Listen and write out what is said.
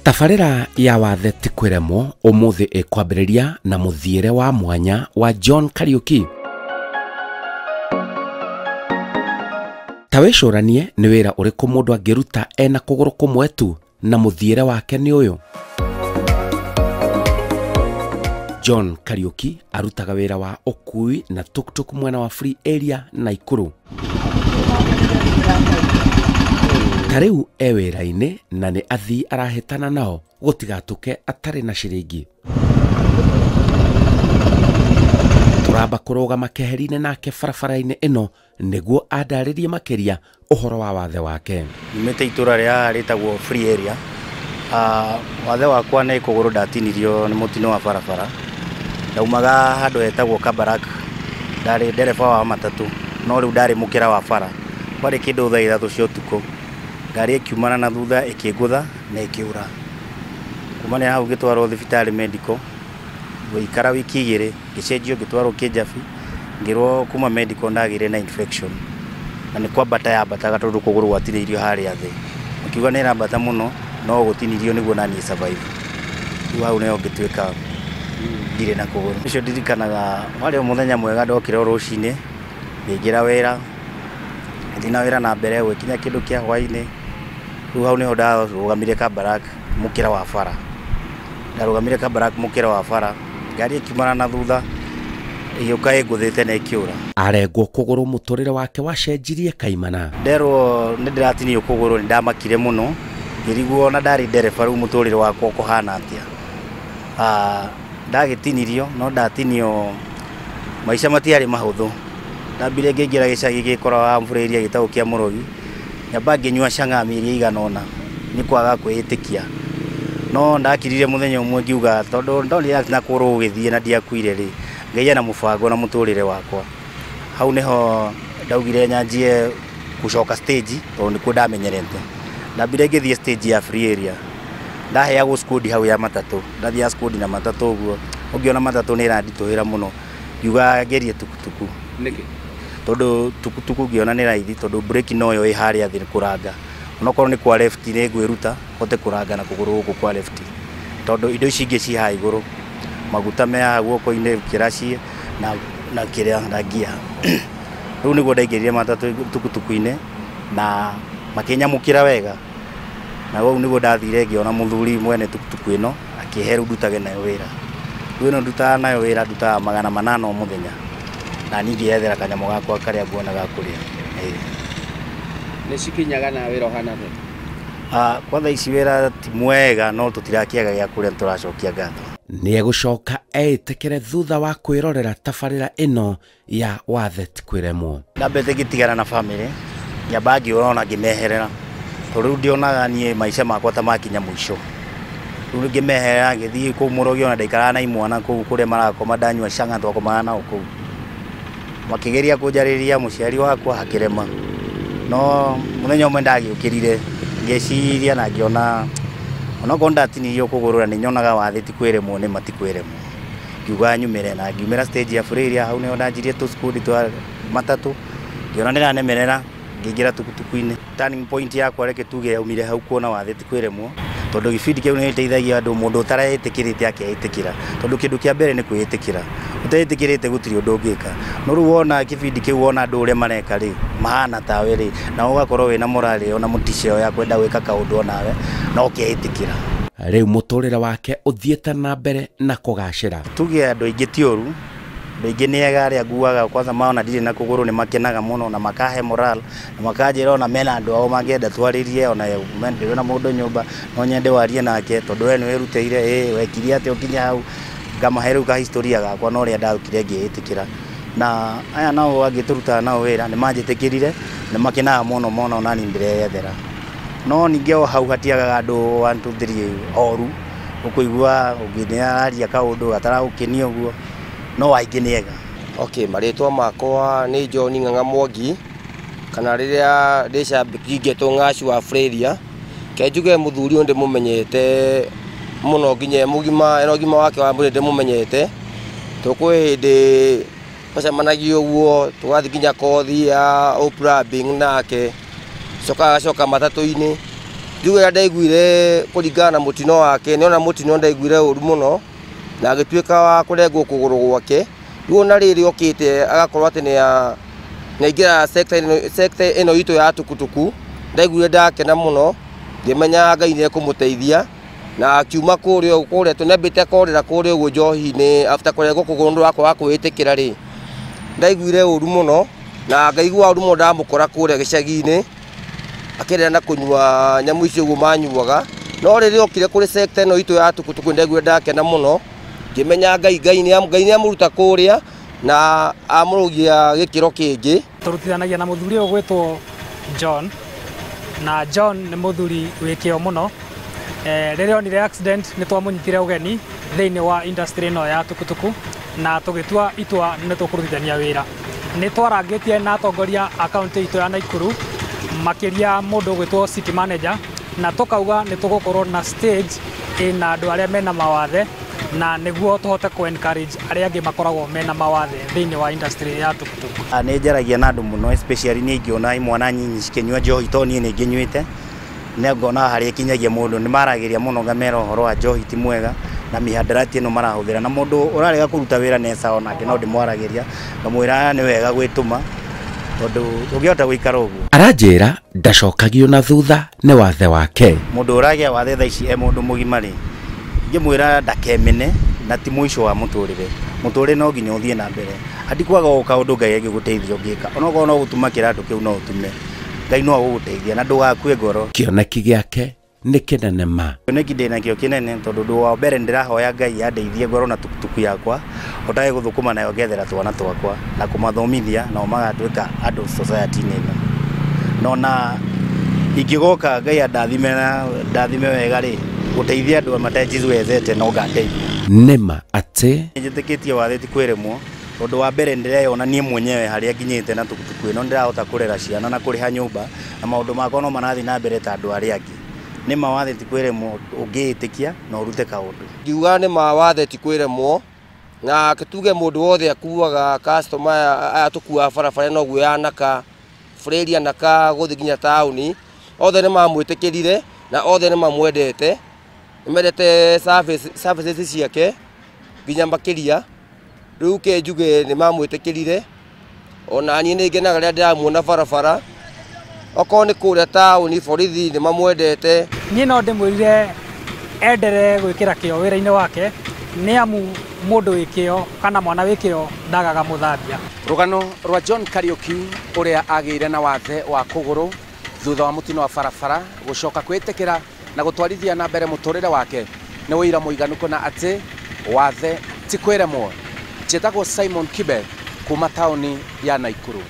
Tabarĩra ya wathe ti kwĩremwo ũmũthĩ ĩkwambĩrĩria na mũthiĩre wa mwanya wa John Kariuki. Ta wĩcũranie nĩ wĩra ũrĩkũ mũndũ angĩruta ena kũgũrũ kũmwe tu na mũthiĩre wake nĩ ũyũ. John Kariuki arutaga wĩra wa ũkui na tuktuk mwena wa Free Area Naikuru. Ta rĩu e wĩra-inĩ na nĩ athii arahĩtana nao gũtigatũke atarĩ na ciringi. Tũramba kũrũgama keheri-inĩ nake barabara-inĩ ĩno nĩguo andarĩrie makĩria ũhoro wa wathe wake. Nyumĩte itũra rĩa rĩtagwo Free Area. Wathe wakwa nĩ kũgũrũ ndatinirio nĩ mũtino wa barabara. Ndaumaga handũ hetagwo Kabarak, ndarĩ ndereba wa matatũ, no rĩu ndarĩ mũkĩra wa bara. Kwarĩ kĩndũ thaa 3 cia ũtukũ, ngari ĩkiumana na thutha ĩkĩngũtha na ĩkĩũra. Kumania hau ngĩtwarwo thibitarĩ medical, ngĩikara wiki 2, ngĩcenjio ngĩtwarwo Kĩnjabi, ngĩrwo kuma medical ndagĩire na infection. Na nĩ kwambata yambataga tondũ kũgũrũ gwatinĩirio harĩa thĩ. Makiuga nĩ ĩrambata mũno, no gũtinirio nĩguo naniĩ survive. Rĩu hau nĩho ngĩtuĩka ndirĩ na kũgũrũ. Ũcio ndirikanaga warĩ o mũthenya mwega, ndokire o rũcinĩ, ngĩingĩra wĩra, ngĩthiĩ na wĩra na mbere gũgĩkinya kĩndũ kĩa hwaĩ-inĩ. Rĩu hau nĩho ndarũgamire Kabarak mũkĩra wa bara. Ndarũgamire Kabarak mũkĩra wa bara, ngari ĩkiumana na thutha ĩgĩũka ĩngũthĩte na ĩkĩũra. Arengwo kũgũrũ mũtũrĩre wake wacenjirie kaimana. Nderwo nĩ ndĩratinio kũgũrũ nĩ ndamakire mũno, ngĩrigwo ona ndarĩ ndereba rĩu mũtũrĩre wakwa ũkũhana atĩa. Ndagĩtinirio no ndatinio maica matiarĩ mahũthũ. Ndambire ngĩingĩra gĩcagi gĩkoragwo Free Area gĩtagwo kĩa Mũrogi, nyamba ngĩnyua cang'a mĩeri ĩigana ũna nĩ kwaga kwĩĩtĩkia. No ndakirire mũthenya ũmwe ngiuga tondũ ndonire na kũgũrũ gũgĩthiĩ na ndiakuire rĩ, Ngai ena mũbango na mũtũrĩre wakwa. Hau nĩho ndaugire nyanjie gũcoka stage tondũ nĩkuo ndamenyerete. Ndambire ngĩthiĩ stage ya Free Area, ndaheagwo squad hau ya matatũ, ndathiaga squad na matatũ ũguo, ũngĩona matatũ nĩ ĩranditũhĩra mũno, ngiuga ngerie tukutuku. Nĩkĩ? Tondũ tukutuku ngĩona nĩ raithi, tondũ breki noyo ĩ harĩa thĩ kũranga. Onokorwo nĩ kwa left nĩ ngwĩruta hote kũranga na kũgũrũ gũkũ kwa left, tondũ indo ici ingĩ ci haha igũrũ, maguta me haha guoko-inĩ kĩraci na kĩrĩa na ngia. Rĩu nĩguo ndaingĩrire matatũ tukutuku-inĩ na makĩnyamũkĩra wega. Na rĩu nĩguo ndathire ngĩona mũthuri mwene tukutuku ĩno akĩhe rĩu ndutage nayo wĩra. Rĩu ĩno ndutaga nayo wĩra ndutaga 800 o mũthenya, na niĩ ngĩyethera kanyamũ gakwa karĩa nguona ga kũrĩa. Nĩ cikinyaga na wĩra ũhana atĩa? Kwa thaa ici wĩra ti mwega, no tũtirakĩaga gĩa kũrĩa, nĩtũracokia ngatho. Nĩ egũcoka eĩtĩkĩre thutha wa kwĩrorera tabarĩra ĩno ya wathe ti kwĩremwo. Ndambĩte ngĩtigana na bamĩrĩ, nyamba ngĩũra ona ngĩmeherera, tondũ rĩu ndionaga niĩ maica makwa ta makinya mũico. Rĩu ngĩmeherera ngĩthiĩ kũu Mũrogi, ona ndaikaraga na imwana kũu kũrĩa marakoma, ndanyua cang'a twakomaga nao kũu. Makĩgeria kũnjarĩria mũciari wakwa akĩrema, no mũthenya ũmwe ndagĩũkĩrire ngĩciria na ngĩona onokorwo ndatinirio kũgũrũ na nĩnyonaga wathe ti kwĩremwo nĩ ma ti kwĩremwo. Ngiuga nyumĩre na ngiumĩra stage ya Free Area, hau nĩho ndanjirie tũskundi twa matatũ, ngĩona nĩranemerera ngĩingĩra tukutuku-inĩ. Turning point yakwa reke tuge yaumire hau kuona wathe ti kwĩremwo, tondũ gĩbindi kĩu nĩgĩteithagia andũ, mũndũ ũtareĩtĩkĩrĩte akeĩtĩkĩra, tondũ kĩndũ kĩa mbere nĩ kwĩĩtĩkĩra. Ũteĩtĩkĩrĩte gũtirĩ ũndũ ũngĩka. No rĩu wona kĩbindi kĩu, wona andũ ũrĩa mareka rĩ, mahana tawe rĩ, na ũgakorwo wĩna morale ona motisha ĩyo ya kwenda gwĩka kaũndũ onawe na ũkeĩtĩkĩra. Rĩu mũtũrĩre wake ũthiĩte na mbere na kũgacĩra. Tuge andũ aingĩ ti ũru, andũ aingĩ nĩ ega arĩa nguaga kwanza maona ndirĩ na kũgũrũ nĩ makenaga mũno na makahe morale na makanjĩra ona mena andũ ao mangĩenda twarĩrie, ona ndĩrĩ na mũndũ nyũmba no nyende warie nake tondũ we nĩ wĩrutĩire, wekire atĩa ũkinye hau. Ngamahe rĩu ka historia gakwa na ũrĩa ndaũkire ngĩĩtĩkĩra. Na aya nao angĩ tũrutaga nao wĩra nĩ manjĩtĩkĩrire, nĩ makenaga mũno mona ona niĩ ndĩreyethera. No ningĩ o hau hatiagaga andũ 1 2 3 oru, ũkũigua ũngĩ nĩ araria kaũndũ gataragũkenia ũguo, no aingĩ nĩ ega. Okay, marĩtwa makwa nĩ John Ng'ang'a Mwangi, kana rĩrĩa ndĩcambĩki ngĩtwo Ng'acu wa Free Area. Ke njuge mũthuri ũyũ ndĩmũmenyete mũno nginya e mũgima, ena ũgima wake wa mwĩrĩ ndĩmũmenyete. Tũkwĩ hĩndĩ twacemanagia ũguo, tũgathiĩ nginya kothi ya plumbing nake, coka agacoka matatũ-inĩ. Njuge ndaiguire kũringana na mũtino wake, nĩona mũtino ndaiguire ũru mũno na agĩtuĩka wa kũrengwo kũgũrũ gwake. Rĩu ona rĩrĩ okĩte agakorwo atĩ nĩaingĩra sector ĩno itũ ya tukutuku, ndaiguire ndakena mũno, ngĩmenya Ngai nĩekũmũteithia na akiuma kũrĩa kũrĩa tũnambĩte korĩra kũrĩa ũguo njohi-inĩ after kũrengwo kũgũrũ nĩ ũndũ wa kwaga kwĩĩtĩkĩra rĩ, ndaiguire ũru mũno na ngaigua ũru mũno ndamũkora kũrĩa gĩcagi-inĩ akĩrĩa na kũnyua nyamũ icio ũguo manyuaga. No rĩrĩa okire kũrĩ sector ĩno itũ ya tukutuku ndaiguire ndakena mũno, ngĩmenya Ngai nĩamũruta kũrĩa na amũrũgia gĩkĩro kĩngĩ. Tũrutithanagia na mũthuri ũyũ ũgwĩtwo John, na John nĩ mũthuri wĩ kĩo mũno. Rĩrĩa onire accident nĩ twamũnyitire ũgeni thĩinĩ wa industry ĩno ya tukutuku na tũgĩtua itua nĩ tũkũrutithania wĩra. Nĩ twarangĩtie na atongoria a kaunti itũ ya Naikuru, makĩria mũndũ ũgwĩtwo city manager, na tũkauga nĩ tũgũkorwo na stage ĩna andũ arĩa mena mawathe na nĩguo tũhote kũ encourage arĩa angĩ makoragwo mena mawathe thĩinĩ wa industry ya tukutuku. Nĩ njaragia na andũ mũno, especially niĩ ingĩona imwana nyinyi cikĩnyua njohi tondũ niĩ nĩ ngĩnyuĩte, nĩ ngona harĩa ĩkinyagia mũndũ. Nĩ maragĩria mũno ngamera ũhoro wa njohi ti mwega na mihadarati ĩno marahũthĩra, na mũndũ ũrarega kũruta wĩra nesa onake no ndĩmwaragĩria ngamwĩra nĩ wega gwĩtũma tondũ ũngĩhota gũikara ũguo. Aranjĩra ndacokagio na thutha nĩ wathe wake. Mũndũ ũragĩa wathe thaa ici e mũndũ mũgima rĩ, ingĩmwĩra ndakemene na ti mũico wa mũtũrĩre. Mũtũrĩre no nginya ũthiĩ na mbere, andikwaga o kaũndũ Ngai angĩgũteithia ũngĩka, onokorwo no gũtuma kĩratũ kĩu no ũtume, Ngai no agũgũteithia na ndũgakue ngoro. Kĩoneki gĩake nĩ kĩnene ma. Kĩoneki ndĩnakĩo kĩnene tondũ ũndũ wa mbere ndĩrahoya Ngai andeithie ngorwo na tukutuku yakwa, hotage gũthũkũma nayo ngethera twana twakwa na kũmathomithia nao magatuĩka andũ society-inĩ ĩno. No na ingĩgoka Ngai andathime na ndathime wega rĩ, gũteithia andũ matejiwezete no ngateithia. Nĩma atĩ njĩtĩkĩtie wathe ti kwĩremwo, tondũ wa mbere ndĩreyona niĩ mwenyewe harĩa nginyĩte na tukutuku ĩno, ndĩrahota kũrera ciana na kũrĩha nyũmba na maũndũ makwa no marathiĩ na mbere ta andũ arĩa angĩ. Nĩ ma wathe ti kwĩremwo ũngĩĩtĩkia na ũrute kaũndũ. Ngiuga nĩ ma wathe ti kwĩremwo, na tuge mũndũ wothe akuaga customer aya tũkuaga barabara ĩno ũguo ya Naka, Freria Naka gũthiĩ nginya taũni, othe nĩ mamwĩtĩkĩrire na othe nĩ mamwendete, nĩ mendete services ciake nginya makĩria. Rĩu ke njuge nĩ mamwĩtĩkĩrire, ona niĩ nĩ ngenaga rĩrĩa ndĩramuona barabara, okorwo nĩ kũrĩa taũni borithi nĩ mamwendete. Niĩ no ndĩmwĩrire enderee gwĩkĩra kĩo wĩra-inĩ wake, nĩ amu mũndũ wĩ kĩo kana mwana wĩ kĩo ndagaga mũthambia. Rũgano rwa John Kariuki ũrĩa agĩire na wathe wa kũgũrũ thutha wa mũtino wa barabara gũcoka kwĩtĩkĩra na gũtwarithia na mbere mũtũrĩre wake nĩ ũira mũiganu kũna atĩ wathe ti kwĩremwo. Njĩtagwo Simon Kibe kuma taũni ya Naikuru.